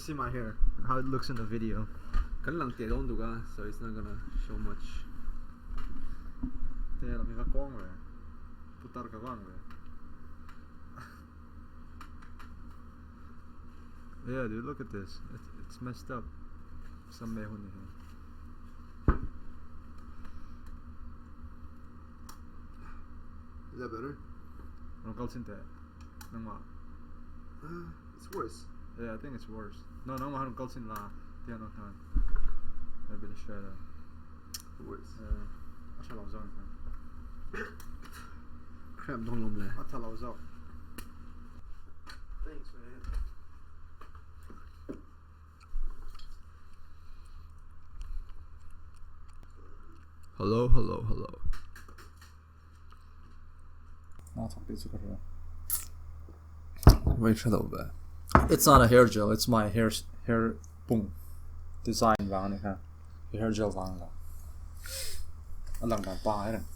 see my hair, how it looks in the video. Kan lang te dawn duk a, so it's not gonna show much. Te la mi va kong ve. Putar ka vang ve. Yeah, dude, look at this. It's, it's messed up. Some may hun here. Is that better? Ron kal chin te. Nangma. It's worse. Yeah, I think it's worse. No, nangma han kal chin la. Tian no khan. Maybe the shadow. Worse. Yeah. A tha lo zawk khan. Crap dong lom le. A tha lo zawk. Thanks, man. Hello, hello, hello. Na thok ti chu ka hria. Wait, shut up, be. It's not a hair gel, it's my hair hair pung design vang ani kha. Hair gel vang la. A lang dan pa ai reng.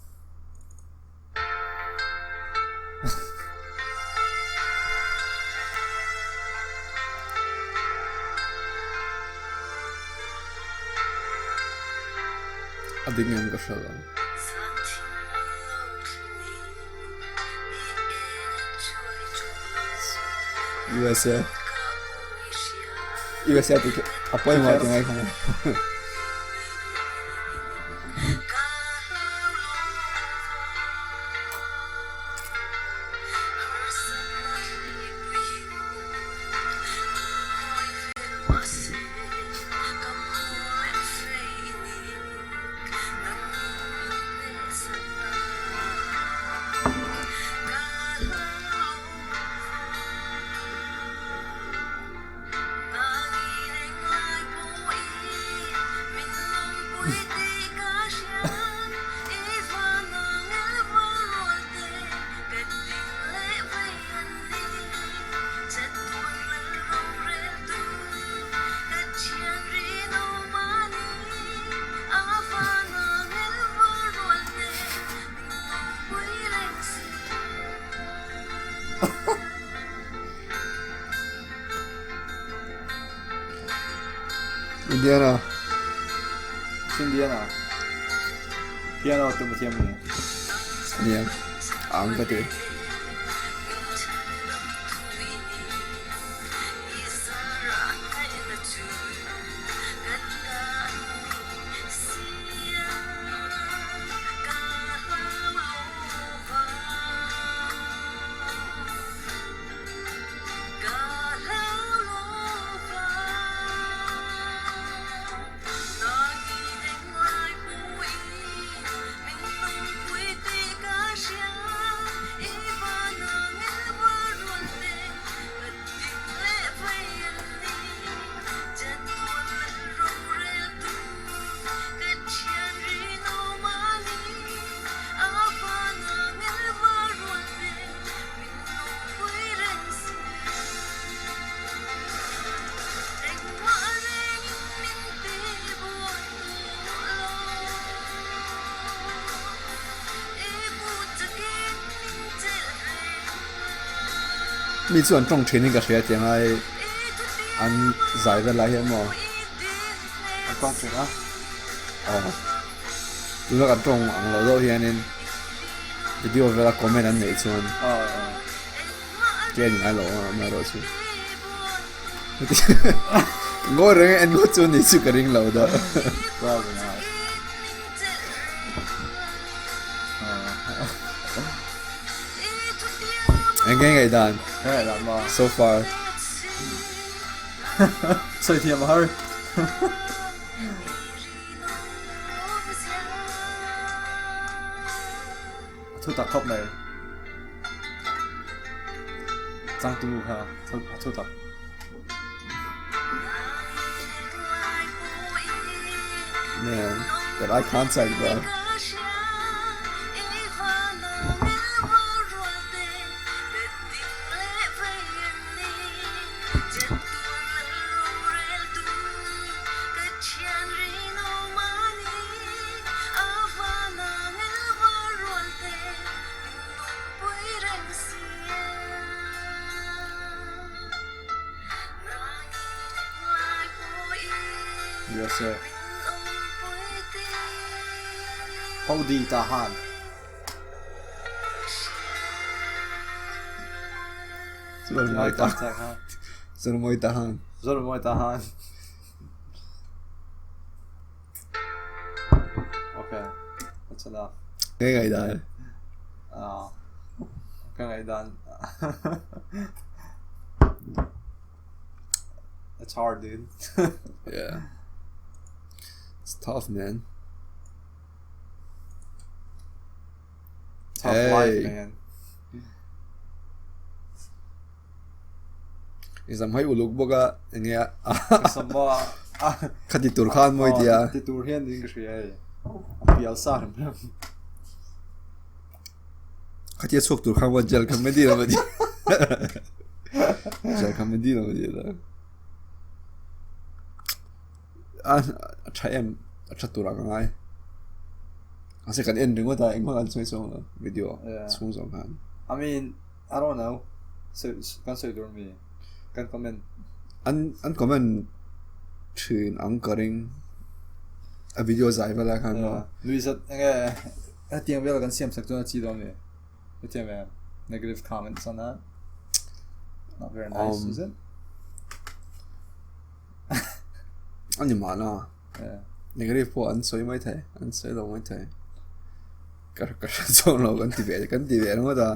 A dik ngem ka hre lo. USA USA ti a pawimawh ti ngai kha. Indiana. Indiana. Piano tum thiam ni. Nia. Ang ka ti. Mi chu an tawng thin in ka hria tiang ai an zai vel lai hian maw? An tawng thin a. Aw. Tuna kan tawng ang loh deuh hianin video vela comment an neih chuan ke a ni ngai lo a amaherawh chu. Ngawi reng en ngawt chu ni chu ka ring lo dah. Probably not. Eng nge ngaih dan? Ka ngaih dan maw? So far. Sawi thiam a har. A thu tak khawp mai. Changtu kha a thu tak. Man, that eye contact bro. USA. Hodi Tahan. Zormawi ta Zormawi Tahan. Zormawi Tahan. Okay, that's enough. Ka ngaihdan. Ah, ka ngaihdan. It's hard, dude. Yeah. It's tough, man. Tough life, man. I zam hai uluk bawk a enge a Sam a kha ti tur khan mawi tia. Ti tur hian niin ka hria hei. A pial sa rem rem. Kha tia chhuak tur khan maw gel comedy lo maw ti. Gel comedy lo maw ti la. A a tha em a tha tur ang a ngai. Mahse kan en ringawt a engmah kan sawi chuang lo video chhung zawng khan. I mean I don't know sawi kan sawi tur mi kan comment. An an comment thin ang ka ring a video zai vel ah khan maw. Nuihzat enge hetiang vel kan siam sak chuan a chi dawn mi hetiang vel negative comments on that not very nice is it? A ni mahna negative pawh an sawi mai thei an sawi lo mai thei ka ka hre chuang lo kan ti ve kan ti ve ringawt a.